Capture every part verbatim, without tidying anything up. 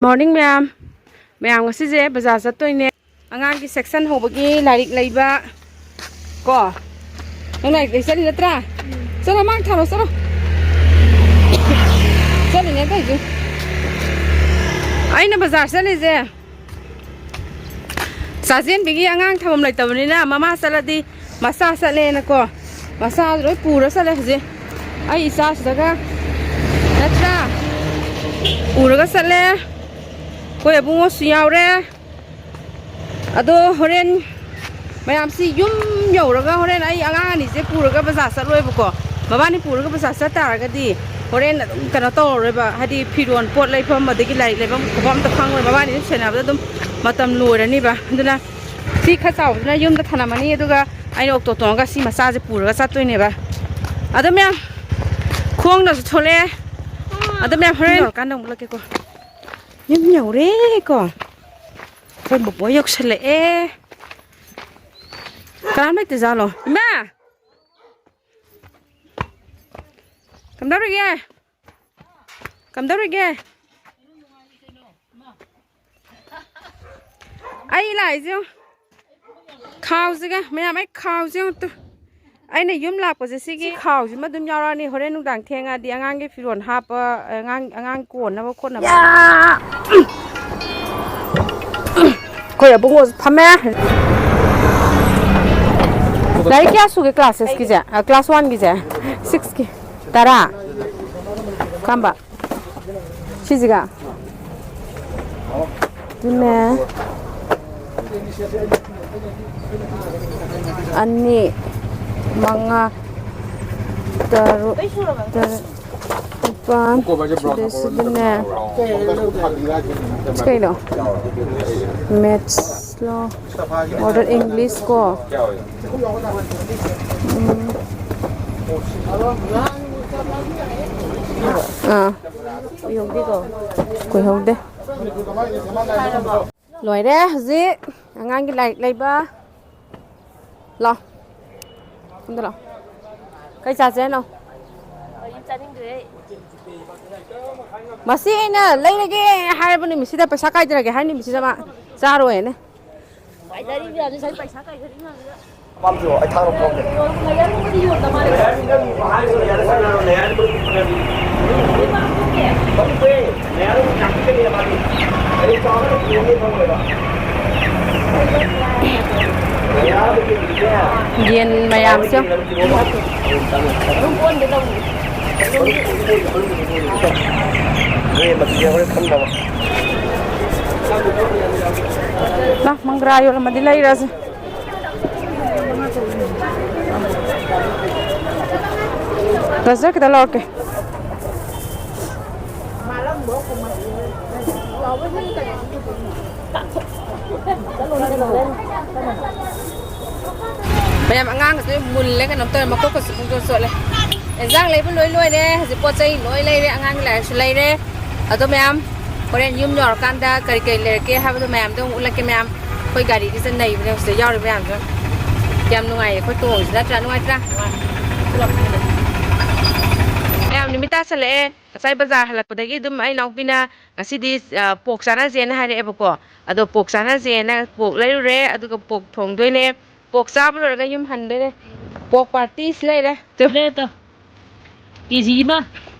Morning, ꯃꯌꯥꯝ꯫ ꯃꯌꯥꯝ, ꯉꯁꯤꯁꯦ ꯕꯖꯥꯔ ꯆꯠꯇꯣꯏꯅꯦ꯫ ꯑꯉꯥꯡꯒꯤ section ꯍꯧꯕꯒꯤ ꯂꯥꯏꯔꯤꯛ ꯂꯩꯕ꯫ ꯀꯣ? ꯅꯪ ꯂꯥꯏꯔꯤꯛ ꯂꯩ ꯆꯠꯂꯤ ꯅꯠꯇ꯭ꯔꯥ? ꯆꯠꯂꯣ, ꯃꯥꯡ ꯊꯥꯔꯣ, ꯆꯠꯂꯣ꯫ ꯆꯠꯂꯤꯅꯦ ꯇꯧꯏꯁꯦ꯫ ꯑꯩꯅ ꯕꯖꯥꯔ ꯆꯠꯂꯤꯁꯦ, ꯆꯥꯖꯦꯟꯕꯤꯒꯤ ꯑꯉꯥꯡ ꯊꯝꯐꯝ ꯂꯩꯇꯕꯅꯤꯅ, ꯃꯃꯥ ꯆꯠꯂꯗꯤ ꯃꯆꯥ ꯆꯠꯂꯦꯅꯀꯣ, ꯃꯆꯥ ꯂꯣꯏ ꯄꯨꯔ ꯆꯠꯂꯦ ꯍꯧꯖꯤꯛ꯫ ꯑꯩ ꯏꯆꯥꯁꯤꯗꯒ, ꯅꯠꯇ꯭ꯔꯥ? ꯄꯨꯔꯒ ꯆꯠꯂꯦ꯫ ꯑꯩꯈꯣꯏ ꯑꯕꯨꯡꯉꯣꯁꯨ ꯌꯥꯎꯔꯦ꯫ ꯑꯗꯣ ꯍꯣꯔꯦꯟ ꯃꯌꯥꯝꯁꯤ ꯌꯨꯝ ꯌꯧꯔꯒ, ꯍꯣꯔꯦꯟ ꯑꯩ ꯑꯉꯥꯡ ꯑꯅꯤꯁꯦ ꯄꯨꯔꯒ ꯕꯖꯥꯔ ꯆꯠꯂꯣꯏꯕꯀꯣ꯫ ꯃꯕꯥꯅꯤ ꯄꯨꯔꯒ ꯕꯖꯥꯔ ꯆꯠ ꯇꯥꯔꯒꯗꯤ ꯍꯣꯔꯦꯟ ꯑꯗꯨꯝ ꯀꯩꯅꯣ ꯇꯧꯔꯔꯣꯏꯕ, ꯍꯥꯏꯗꯤ ꯐꯤꯔꯣꯟ, ꯄꯣꯠ ꯂꯩꯐꯝ, ꯑꯗꯒꯤ ꯂꯥꯏꯔꯤꯛ ꯂꯩꯐꯝ ꯈꯣꯠꯐꯝ ꯑꯝꯇ ꯈꯪꯉꯔꯣꯏ꯫ ꯃꯕꯥꯅꯤꯗꯤ ꯁꯦꯟꯅꯕꯗ ꯑꯗꯨꯝ ꯃꯇꯝ ꯂꯣꯏꯔꯅꯤꯕ꯫ ꯑꯗꯨꯅ ꯁꯤ ꯈꯔ ꯆꯥꯎꯕꯗꯨꯅ ꯌꯨꯝꯗ ꯊꯅꯝꯃꯅꯤ, ꯑꯗꯨꯒ ꯑꯩꯅ ꯑꯣꯛꯇꯣ ꯇꯣꯡꯉꯒ ꯁꯤ ꯃꯆꯥꯁꯦ ꯄꯨꯔꯒ ꯆꯠꯇꯣꯏꯅꯦꯕ꯫ ꯑꯗꯣ ꯃꯌꯥꯝ, ꯈꯣꯡꯅꯁꯨ ꯊꯣꯛꯂꯛꯑꯦ꯫ ꯑꯗꯣ ꯃꯌꯥꯝ, ꯍꯣꯔꯦꯟ ꯌꯧꯔꯀꯥꯟꯗ ꯑꯃꯨꯛ ꯎꯠꯂꯛꯀꯦꯀꯣ꯫ ꯌꯨꯝ ꯌꯧꯔꯦꯀꯣ꯫ ꯑꯩꯈꯣꯏ ꯕꯣꯕꯣ ꯌꯧꯁꯜꯂꯛꯑꯦ꯫ ꯀꯅꯥꯝ ꯂꯩꯇꯖꯥꯠꯂꯣ? ꯏꯃꯥ! ꯀꯝꯗꯧꯔꯤꯒꯦ? ꯀꯝꯗꯧꯔꯤꯒꯦ? ꯑꯩ ꯂꯥꯛꯏꯁꯦ ꯌꯦꯡꯉꯨ꯫ ꯈꯥꯎꯁꯤꯒ, ꯃꯌꯥꯝ, ꯑꯩ ꯈꯥꯎꯁꯦ ꯌꯦꯡꯉꯨ ꯇꯨ꯫ ꯑꯩꯅ ꯌꯨꯝ ꯂꯥꯛꯄꯁꯦ ꯁꯤꯒꯤ ꯈꯥꯎꯁꯤꯃ ꯑꯗꯨꯝ ꯌꯥꯎꯔꯛꯑꯅꯤ꯫ ꯍꯣꯔꯦꯟ ꯅꯨꯡꯗꯥꯡ ꯊꯦꯡꯉꯛꯑꯗꯤ ꯑꯉꯥꯡꯒꯤ ꯐꯤꯔꯣꯜ ꯍꯥꯞꯄ, ꯑꯉꯥꯡ, ꯑꯉꯥꯡ ꯀꯣꯟꯅꯕ ꯈꯣꯠꯅꯕ꯫ ꯑꯩꯈꯣꯏ ꯑꯕꯨꯡꯉꯣꯁꯨ ꯐꯝꯃꯦ꯫ ꯂꯥꯏꯔꯤꯛ ꯀꯌꯥ ꯁꯨꯒꯦ class six ꯀꯤꯁꯦ? ꯑ, class one ꯒꯤꯁꯦ? Six ꯀꯤ꯫ ꯇꯔꯥ꯫ ꯀꯔꯝꯕ? ꯁꯤꯁꯤꯒ? ꯑꯗꯨꯅꯦ꯫ ꯑꯅꯤ, ꯃꯉꯥ, ꯇꯔꯨꯛ, ꯇꯔꯦꯠ, ꯅꯤꯄꯥꯜ, ꯁꯤꯗꯩꯁꯤꯗꯅꯦ꯫ ꯁꯤ ꯀꯩꯅꯣ? Maths ꯂꯣ? Modern English ꯀꯣ? ꯎꯝ꯫ ꯑꯥ꯫ ꯀꯨꯏꯍꯧꯗꯦꯀꯣ? ꯀꯨꯏꯍꯧꯗꯦ꯫ ꯂꯣꯏꯔꯦ ꯍꯧꯖꯤꯛ ꯑꯉꯥꯡꯒꯤ ꯂꯥꯏꯔꯤꯛ ꯂꯩꯕ꯫ ꯂꯥꯎ꯫ ꯁꯣꯝꯗ ꯂꯥꯎ꯫ ꯀꯩ ꯆꯥꯁꯦ ꯍꯥꯏꯅꯣ? ꯀꯔꯤꯝ ꯆꯥꯅꯤꯡꯗ꯭ꯔꯦ ꯑꯩ꯫ ꯃꯁꯤ ꯑꯩꯅ ꯂꯩꯔꯒꯦ ꯍꯥꯏꯔꯕ ꯅꯨꯃꯤꯠꯁꯤꯗ, ꯄꯩꯁꯥ ꯀꯥꯏꯗꯔꯒꯦ ꯍꯥꯏ ꯅꯨꯃꯤꯠꯁꯤꯗ ꯃꯥ ꯆꯥꯔꯣꯏꯅ꯫ ꯌꯦꯟ ꯃꯌꯥꯝꯁꯦ꯫ ꯃꯪꯒ꯭ꯔꯥ ꯌꯣꯜꯂꯝꯃꯗꯤ ꯂꯩꯔꯁꯦ꯫ ꯒꯖꯔ ꯈꯤꯇ ꯂꯧꯔꯛꯀꯦ꯫ ꯃꯌꯥꯝ ꯑꯉꯥꯡꯒꯁꯨ ꯂꯣꯏ ꯃꯨꯜꯂꯦ, ꯀꯩꯅꯣꯝ ꯇꯧꯔꯦ, ꯃꯀꯣꯛꯀꯁꯨ ꯄꯨꯡꯆꯣꯠ ꯆꯣꯠꯂꯦ꯫ ꯑꯦꯟꯖꯥꯡ ꯂꯩꯕ ꯂꯣꯏ ꯂꯣꯏꯔꯦ꯫ ꯍꯧꯖꯤꯛ ꯄꯣꯠ ꯆꯩ ꯂꯣꯏ ꯂꯩꯔꯦ꯫ ꯑꯉꯥꯡꯒꯤ ꯂꯥꯏꯔꯤꯛꯁꯨ ꯂꯩꯔꯦ꯫ ꯑꯗꯣ ꯃꯌꯥꯝ, ꯍꯣꯔꯦꯟ ꯌꯨꯝ ꯌꯧꯔꯀꯥꯟꯗ ꯀꯔꯤ ꯀꯔꯤ ꯂꯩꯔꯛꯀꯦ ꯍꯥꯏꯕꯗꯣ ꯃꯌꯥꯝꯗꯣ ꯑꯃꯨꯛ ꯎꯠꯂꯛꯀꯦ ꯃꯌꯥꯝ꯫ ꯑꯩꯈꯣꯏ ꯒꯥꯔꯤꯒꯤꯁꯤꯗ ꯅꯩꯕꯅꯦ ꯍꯧꯖꯤꯛ ꯌꯥꯎꯔꯤꯕ ꯃꯌꯥꯝꯁꯨ꯫ ꯌꯥꯝ ꯅꯨꯡꯉꯥꯏꯌꯦ ꯑꯩꯈꯣꯏ ꯇꯣꯡꯉꯤꯁꯤ, ꯅꯠꯇ꯭ꯔꯥ? ꯅꯨꯡꯉꯥꯏꯇ꯭ꯔꯥ? ꯃꯌꯥꯝ, ꯅꯨꯃꯤꯠ ꯇꯥꯁꯜꯂꯛꯑꯦ꯫ ꯉꯁꯥꯏ ꯕꯖꯥꯔ ꯍꯜꯂꯛꯄꯗꯒꯤ ꯑꯗꯨꯝ ꯑꯩ ꯏꯅꯥꯎꯄꯤꯅ ꯉꯁꯤꯗꯤ, ꯑ, ꯄꯣꯛ ꯆꯥꯅꯁꯦꯅ ꯍꯥꯏꯔꯛꯑꯦꯕꯀꯣ꯫ ꯑꯗꯣ ꯄꯣꯛ ꯆꯥꯅꯁꯦꯅ ꯄꯣꯛ ꯂꯩꯔꯨꯔꯦ, ꯑꯗꯨꯒ ꯄꯣꯛ ꯊꯣꯡꯗꯣꯏꯅꯦ꯫ ꯄꯣꯛ ꯆꯥꯕ ꯂꯣꯏꯔꯒ ꯌꯨꯝ ꯍꯟꯗꯣꯏꯅꯦ꯫ ꯄꯣꯛ ꯄꯥꯔꯇꯤꯁ ꯂꯩꯔꯦ꯫ ꯇꯨ꯫ ꯂꯩꯔꯦ ꯇꯨ꯫ ꯀꯦ ꯖꯤ ꯑꯃ꯫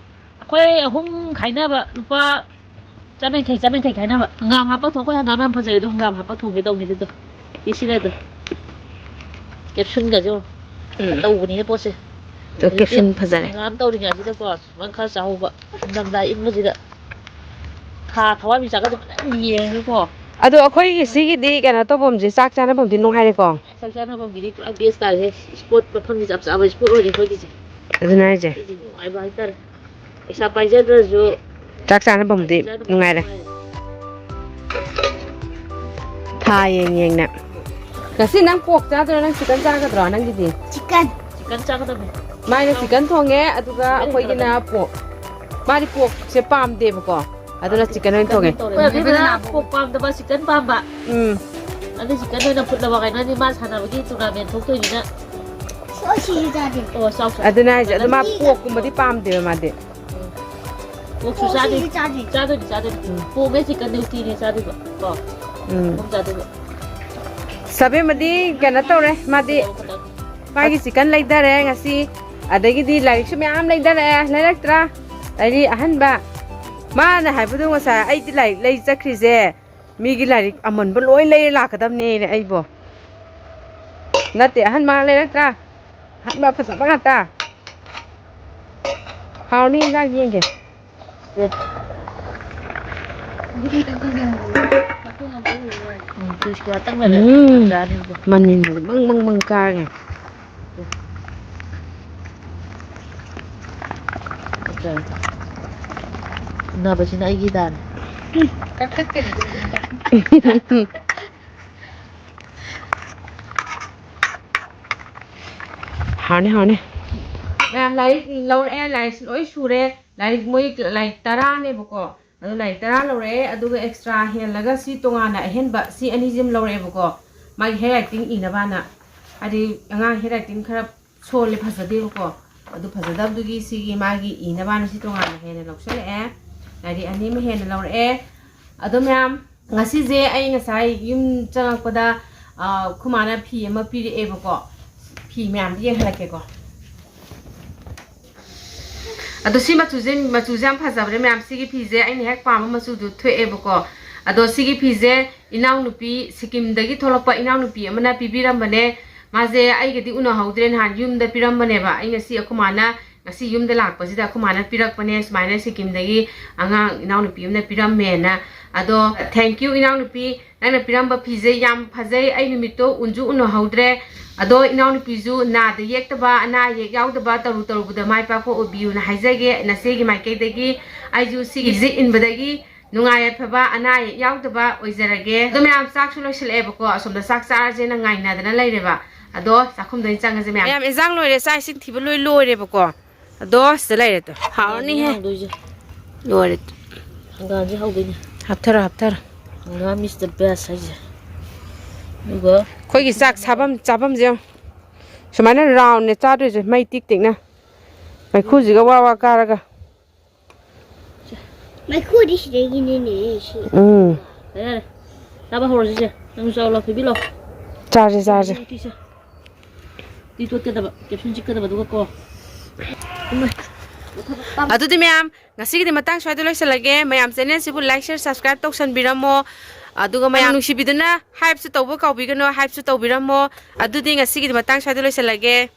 ꯑꯩꯈꯣꯏ ꯑꯍꯨꯝ ꯈꯥꯏꯅꯕ ꯂꯨꯄꯥ ꯆꯥꯝꯌꯥꯡꯈꯩ, ꯆꯥꯝꯌꯥꯡꯈꯩ ꯈꯥꯏꯅꯕ꯫ ꯍꯪꯒꯥꯝ ꯍꯥꯞꯄ ꯊꯣꯡ, ꯑꯩꯈꯣꯏ ꯍꯪꯒꯥꯝ ꯌꯥꯝ ꯐꯖꯩ ꯑꯗꯣ, ꯍꯪꯒꯥꯝ ꯍꯥꯞꯄ ꯊꯣꯡꯒꯦ ꯇꯧꯅꯤꯗ ꯑꯗꯣ꯫ ꯁꯤ ꯁꯤꯗ ꯑꯗꯣ꯫ ꯀꯦꯞꯁꯨꯟꯒꯁꯦ ꯌꯦꯡꯉꯣ꯫ ꯎꯝ꯫ ꯇꯧꯕꯅꯤꯍꯦ ꯄꯣꯠꯁꯦ꯫ ꯑꯗꯣ ꯍꯧꯖꯤꯛꯇꯤ ꯀꯦꯞꯁꯨꯟ ꯐꯖꯔꯦ꯫ ꯍꯪꯒꯥꯝ ꯇꯧꯔꯤꯉꯩꯁꯤꯗꯀꯣ, ꯁꯨꯃꯥꯏꯅ ꯈꯔ ꯆꯥꯍꯧꯕ꯫ ꯏꯪꯊꯝꯊꯥ ꯏꯪꯕꯁꯤꯗ ꯊꯥ ꯊꯋꯥꯟꯃꯤꯆꯥꯛꯀꯁꯦ ꯐꯖꯅ ꯌꯦꯡꯉꯒꯀꯣ꯫ ꯑꯗꯣ ꯑꯩꯈꯣꯏꯒꯤ ꯁꯤꯒꯤꯗꯤ ꯀꯩꯅꯣ ꯇꯧꯐꯝꯁꯦ, ꯆꯥꯛ ꯆꯥꯅꯐꯝꯗꯤ ꯅꯨꯡꯉꯥꯏꯔꯦꯀꯣ꯫ ꯆꯥꯛ ꯆꯥꯅꯐꯝꯒꯤꯗꯤ ꯄꯨꯔꯥ ꯕꯦꯁ ꯇꯥꯔꯦꯍꯦ꯫ ꯏꯁꯄꯣꯠ ꯃꯐꯝꯁꯦ ꯆꯞ ꯆꯥꯕ ꯏꯁꯄꯣꯠ ꯑꯣꯏꯔꯦ ꯑꯩꯈꯣꯏꯒꯤꯁꯦ꯫ ꯑꯗꯨꯅ ꯍꯥꯏꯁꯦ꯫ ꯁꯤꯗꯤ ꯅꯨꯡꯉꯥꯏꯕ ꯍꯥꯏꯇꯥꯔꯦ꯫ ꯄꯩꯁꯥ ꯄꯥꯏꯖꯗ꯭ꯔꯁꯨ ꯆꯥꯛ ꯆꯥꯅꯐꯝꯗꯤ ꯆꯥꯅꯐꯝ ꯅꯨꯡꯉꯥꯏꯔꯦ꯫ ꯅꯨꯡꯉꯥꯏꯔꯦ꯫ ꯊꯥ ꯌꯦꯡ ꯌꯦꯡꯅ꯫ ꯉꯁꯤ ꯅꯪ ꯄꯣꯛ ꯆꯥꯗꯣꯏꯔꯣ, ꯅꯪ ꯆꯤꯀꯟ ꯆꯥꯒꯗ꯭ꯔꯣ ꯅꯪꯒꯤꯗꯤ? ꯆꯤꯀꯟ꯫ ꯆꯤꯀꯟ ꯆꯥꯒꯗꯕꯅꯤ꯫ ꯃꯥꯏꯅ ꯆꯤꯀꯟ ꯊꯣꯡꯉꯦ, ꯑꯗꯨꯒ ꯆꯤꯀꯟ ꯑꯩꯈꯣꯏꯒꯤꯅ ꯄꯣꯛ꯫ ꯃꯥꯗꯤ ꯄꯣꯛꯁꯦ ꯄꯥꯝꯗꯦꯕꯀꯣ, ꯑꯗꯨꯅ ꯆꯤꯀꯟ ꯑꯣꯏꯅ ꯊꯣꯡꯉꯦ꯫ ꯑꯩꯈꯣꯏ ꯑꯕꯦꯝꯃꯅ ꯄꯣꯛ ꯄꯥꯝꯗꯕ, ꯆꯤꯀꯟ ꯄꯥꯝꯕ꯫ ꯎꯝ꯫ ꯑꯗꯨ ꯆꯤꯀꯟ ꯑꯣꯏꯅ ꯐꯨꯠꯂꯕ ꯀꯩꯅꯣꯅꯤ, ꯃꯥ ꯁꯥꯟꯅꯕꯒꯤ ꯇꯣꯔꯅꯥꯃꯦꯟ ꯊꯣꯛꯇꯣꯏꯅꯤꯅ꯫ ꯑꯣ, ꯁꯤꯁꯨ ꯆꯥꯗꯦ꯫ ꯑꯣ, ꯆꯥꯎ, ꯆꯥꯎ꯫ ꯑꯗꯨꯅ ꯍꯥꯏꯁꯦ, ꯑꯗꯨ ꯃꯥ ꯄꯣꯛꯀꯨꯝꯕꯗꯤ ꯄꯥꯝꯗꯦꯕ ꯃꯥꯗꯤ꯫ ꯎꯝ꯫ ꯄꯣꯛꯁꯨ ꯆꯥꯗꯣꯏ-, ꯁꯤꯗꯤ ꯆꯥꯗꯦ꯫ ꯆꯥꯗꯣꯏꯗꯤ ꯆꯥꯗꯣꯏꯗꯤ꯫ ꯎꯝ꯫ ꯄꯣꯛꯅꯦ ꯆꯤꯛꯀꯟꯗꯤ ꯎꯇꯤꯅꯦ ꯆꯥꯗꯣꯏꯕ꯫ ꯀꯣ? ꯎꯝ꯫ ꯑꯍꯨꯝ ꯆꯥꯗꯣꯏꯕ꯫ ꯁꯕꯦꯝꯃꯗꯤ ꯀꯩꯅꯣ ꯇꯧꯔꯦ, ꯃꯥꯗꯤ ꯇꯧꯕ ꯈꯛꯇꯪ꯫ ꯃꯥꯒꯤ ꯆꯤꯛꯀꯟ ꯂꯩꯊꯔꯦ ꯉꯁꯤ꯫ ꯑꯗꯒꯤꯗꯤ ꯂꯥꯏꯔꯤꯛꯁꯨ ꯃꯌꯥꯝ ꯂꯩꯊꯔꯛꯑꯦ, ꯂꯩꯔꯛꯇ꯭ꯔꯥ? ꯂꯥꯏꯔꯤꯛ ꯑꯍꯟꯕ꯫ ꯃꯥꯅ ꯍꯥꯏꯕꯗꯣ ꯉꯁꯥꯏ ꯑꯩꯗꯤ ꯂꯥꯏꯔꯤꯛ ꯂꯩ ꯆꯠꯈ꯭ꯔꯤꯁꯦ꯫ ꯃꯤꯒꯤ ꯂꯥꯏꯔꯤꯛ ꯑꯃꯟꯕ ꯂꯣꯏ ꯂꯩꯔ ꯂꯥꯛꯀꯗꯕꯅꯦꯅ ꯑꯩꯕꯣ꯫ ꯅꯠꯇꯦ, ꯑꯍꯟ ꯃꯥ ꯂꯩꯔꯛꯇ꯭ꯔꯥ? ꯑꯍꯟꯕ ꯐꯖꯕ ꯉꯥꯛꯇ꯫ ꯍꯥꯎꯅꯤ, ꯏꯟꯖꯥꯡ ꯌꯦꯡꯒꯦ꯫ ꯎꯝ, ꯇꯨꯁꯀꯤ ꯉꯥꯛꯇꯪ ꯂꯩꯔꯦ꯫ ꯎꯝ꯫ ꯆꯥꯅꯤꯡꯕ꯫ ꯃꯅꯤꯟꯒ ꯕꯪ ꯕꯪ ꯕꯪ ꯀꯥꯔꯒ꯫ ꯐꯨꯅꯕꯁꯤꯅ ꯑꯩꯒꯤ ꯗꯥꯟ꯫ ꯍꯥꯎꯅꯤ, ꯍꯥꯎꯅꯤ꯫ ꯃꯌꯥꯝ ꯂꯥꯏꯔꯤꯛ ꯂꯧꯔꯛꯑꯦ, ꯂꯥꯏꯔꯤꯛꯁꯨ ꯂꯣꯏ ꯁꯨꯔꯦ꯫ ꯂꯥꯏꯔꯤꯛ ꯃꯣꯏ ꯂꯥꯏꯔꯤꯛ ꯇꯔꯥꯅꯦꯕꯀꯣ꯫ ꯑꯗꯣ ꯂꯥꯏꯔꯤꯛ ꯇꯔꯥ ꯂꯧꯔꯛꯑꯦ, ꯑꯗꯨꯒ extra ꯍꯦꯜꯂꯒ ꯁꯤ ꯇꯣꯉꯥꯟꯅ ꯑꯍꯦꯟꯕ ꯁꯤ ꯑꯅꯤꯁꯤꯃ ꯂꯧꯔꯛꯑꯦꯕꯀꯣ꯫ ꯃꯥꯒꯤ handwriting ꯏꯅꯕꯅ, ꯍꯥꯏꯗꯤ ꯑꯉꯥꯡ handwriting ꯈꯔ ꯁꯣꯜꯂꯦ, ꯐꯖꯗꯦꯕꯀꯣ꯫ ꯑꯗꯨ ꯐꯖꯗꯕꯗꯨꯒꯤ ꯁꯤꯒꯤ ꯃꯥꯒꯤ ꯏꯅꯕꯅ ꯁꯤ ꯇꯣꯉꯥꯟꯅ ꯍꯦꯟꯅ ꯂꯧꯁꯜꯂꯛꯑꯦ꯫ ꯂꯥꯏꯔꯤꯛ ꯑꯅꯤ ꯑꯃ ꯍꯦꯟꯅ ꯂꯧꯔꯛꯑꯦ꯫ ꯑꯗꯣ ꯃꯌꯥꯝ, ꯉꯁꯤꯁꯦ ꯑꯩ ꯉꯁꯥꯏ ꯌꯨꯝ ꯆꯪꯉꯛꯄꯗ, ꯑ, ꯑꯩꯈꯣꯏ ꯃꯥꯅ ꯐꯤ ꯑꯃ ꯄꯤꯔꯛꯑꯦꯕꯀꯣ꯫ ꯐꯤ ꯃꯌꯥꯝꯗꯤ ꯌꯦꯡꯍꯜꯂꯛꯀꯦꯀꯣ꯫ ꯑꯗꯣ ꯁꯤ ꯃꯆꯨꯁꯦ, ꯃꯆꯨꯁꯦ ꯌꯥꯝ ꯐꯖꯕꯅꯦ ꯃꯌꯥꯝ꯫ ꯁꯤꯒꯤ ꯐꯤꯁꯦ ꯑꯩꯅ ꯍꯦꯛ ꯄꯥꯝꯕ ꯃꯆꯨꯗꯨ ꯊꯣꯛꯑꯦꯕꯀꯣ꯫ ꯑꯗꯣ ꯁꯤꯒꯤ ꯐꯤꯁꯦ ꯏꯅꯥꯎꯅꯨꯄꯤ, ꯁꯤꯀꯤꯝꯗꯒꯤ ꯊꯣꯛꯂꯛꯄ ꯏꯅꯥꯎꯅꯨꯄꯤ ꯑꯃꯅ ꯄꯤꯕꯤꯔꯝꯕꯅꯦ꯫ ꯃꯥꯁꯦ ꯑꯩꯒꯗꯤ ꯎꯅꯍꯧꯗ꯭ꯔꯦ, ꯅꯍꯥꯟ ꯌꯨꯝꯗ ꯄꯤꯔꯝꯕꯅꯦꯕ꯫ ꯑꯩ ꯉꯁꯤ ꯑꯩꯈꯣꯏ ꯃꯥꯅ, ꯉꯁꯤ ꯌꯨꯝꯗ ꯂꯥꯛꯄꯁꯤꯗ ꯑꯩꯈꯣꯏ ꯃꯥꯅ ꯄꯤꯔꯛꯄꯅꯦ, ꯁꯨꯃꯥꯏꯅ ꯁꯤꯀꯤꯝꯗꯒꯤ ꯑꯉꯥꯡ ꯏꯅꯥꯎꯅꯨꯄꯤ ꯑꯃꯅ ꯄꯤꯔꯝꯃꯦꯅ꯫ ꯑꯗꯣ thank you ꯏꯅꯥꯎꯅꯨꯄꯤ, ꯅꯪꯅ ꯄꯤꯔꯝꯕ ꯐꯤꯁꯦ ꯌꯥꯝ ꯐꯖꯩ꯫ ꯑꯩ ꯅꯨꯃꯤꯠꯇꯣ ꯎꯟꯁꯨ ꯎꯅꯍꯧꯗ꯭ꯔꯦ꯫ ꯑꯗꯣ ꯏꯅꯥꯎꯅꯨꯄꯤꯁꯨ ꯅꯥꯗ ꯌꯦꯛꯇꯕ, ꯑꯅꯥ ꯑꯌꯦꯛ ꯌꯥꯎꯗꯕ, ꯇꯔꯨ ꯇꯔꯨꯕꯗ ꯃꯥꯏ ꯄꯥꯛꯄ ꯑꯣꯏꯕꯤꯌꯨꯅ ꯍꯥꯏꯖꯒꯦ ꯅꯆꯦꯒꯤ ꯃꯥꯏꯀꯩꯗꯒꯤ꯫ ꯑꯩꯁꯨ ꯁꯤꯒꯤꯁꯦ ꯏꯟꯕꯗꯒꯤ ꯅꯨꯡꯉꯥꯏ ꯌꯥꯏꯐꯕ, ꯑꯅꯥ ꯑꯌꯦꯛ ꯌꯥꯎꯗꯕ ꯑꯣꯏꯖꯔꯒꯦ꯫ ꯑꯗꯣ ꯃꯌꯥꯝ, ꯆꯥꯛꯁꯨ ꯂꯣꯏꯁꯤꯜꯂꯛꯑꯦꯕꯀꯣ, ꯑꯁꯣꯝꯗ ꯆꯥꯛ ꯆꯥꯔꯁꯦꯅ ꯉꯥꯏꯅꯗꯅ ꯂꯩꯔꯦꯕ꯫ ꯑꯗꯣ ꯆꯥꯛꯈꯨꯝꯗ ꯑꯣꯏꯅ ꯆꯪꯉꯁꯦ ꯃꯌꯥꯝ꯫ ꯃꯌꯥꯝ, ꯏꯟꯖꯥꯡ ꯂꯣꯏꯔꯦ, ꯆꯥꯛ ꯏꯁꯤꯡ ꯊꯤꯕ ꯂꯣꯏ ꯂꯣꯏꯔꯦꯕꯀꯣ꯫ ꯑꯗꯣ ꯁꯤꯗ ꯂꯩꯔꯦ ꯇꯣ꯫ ꯍꯥꯎꯔꯅꯤꯍꯦ꯫ ꯍꯥꯎꯗꯣꯏꯁꯦ꯫ ꯂꯣꯏꯔꯦ꯫ ꯍꯪꯒꯥꯝꯁꯦ ꯍꯧꯗꯣꯏꯅꯦ꯫ ꯍꯥꯞꯊꯔꯣ, ꯍꯥꯞꯊꯔꯣ꯫ ꯍꯪꯒꯥꯝ is the best ꯍꯥꯏꯁꯦ꯫ ꯑꯗꯨꯒ ꯑꯩꯈꯣꯏꯒꯤ ꯆꯥꯛ ꯁꯥꯐꯝ ꯆꯥꯐꯝꯁꯦ ꯌꯦꯡꯉꯣ꯫ ꯁꯨꯃꯥꯏꯅ roundꯅꯦ ꯆꯥꯗꯣꯏꯁꯦ, ꯃꯩ ꯇꯤꯛ ꯇꯤꯛꯅ꯫ ꯃꯩꯈꯨꯁꯤꯒ ꯋꯥ ꯋꯥ ꯀꯥꯔꯒ꯫ ꯃꯩꯈꯨꯗꯤ ꯁꯤꯗꯒꯤꯅꯤꯅꯦ ꯁꯤ꯫ ꯎꯝ꯫ ꯌꯥꯔꯦ, ꯆꯥꯕ ꯍꯧꯔꯁꯤꯁꯦ꯫ ꯅꯪꯁꯨ ꯆꯥꯎꯂꯣ, ꯊꯣꯏꯕꯤꯂꯣ꯫ ꯆꯥꯔꯁꯦ, ꯆꯥꯔꯁꯦ꯫ ꯎꯇꯤꯁꯦ꯫ ꯇꯤ ꯇꯣꯠꯀꯗꯕ, ꯀꯦꯞꯁꯨꯟ ꯆꯤꯛꯀꯗꯕ, ꯑꯗꯨꯒ ꯀꯣ꯫ ꯑꯗꯨꯗꯤ ꯃꯌꯥꯝ, ꯉꯁꯤꯒꯤꯗꯤ ꯃꯇꯥꯡ ꯁ꯭ꯋꯥꯏꯗ ꯂꯣꯏꯁꯤꯜꯂꯒꯦ꯫ ꯃꯌꯥꯝ channel ꯁꯤꯕꯨ like, share, subscribe ꯇꯧꯁꯟꯕꯤꯔꯝꯃꯣ꯫ ꯑꯗꯨꯒ ꯃꯌꯥꯝ ꯅꯨꯡꯁꯤꯕꯤꯗꯨꯅ hype ꯁꯨ ꯇꯧꯕ ꯀꯥꯎꯕꯤꯒꯅꯨ, hype ꯁꯨ ꯇꯧꯕꯤꯔꯝꯃꯣ꯫ ꯑꯗꯨꯗꯤ ꯉꯁꯤꯒꯤꯗꯤ ꯃꯇꯥꯡ ꯁ꯭ꯋꯥꯏꯗ ꯂꯣꯏꯁꯤꯜꯂꯒꯦ꯫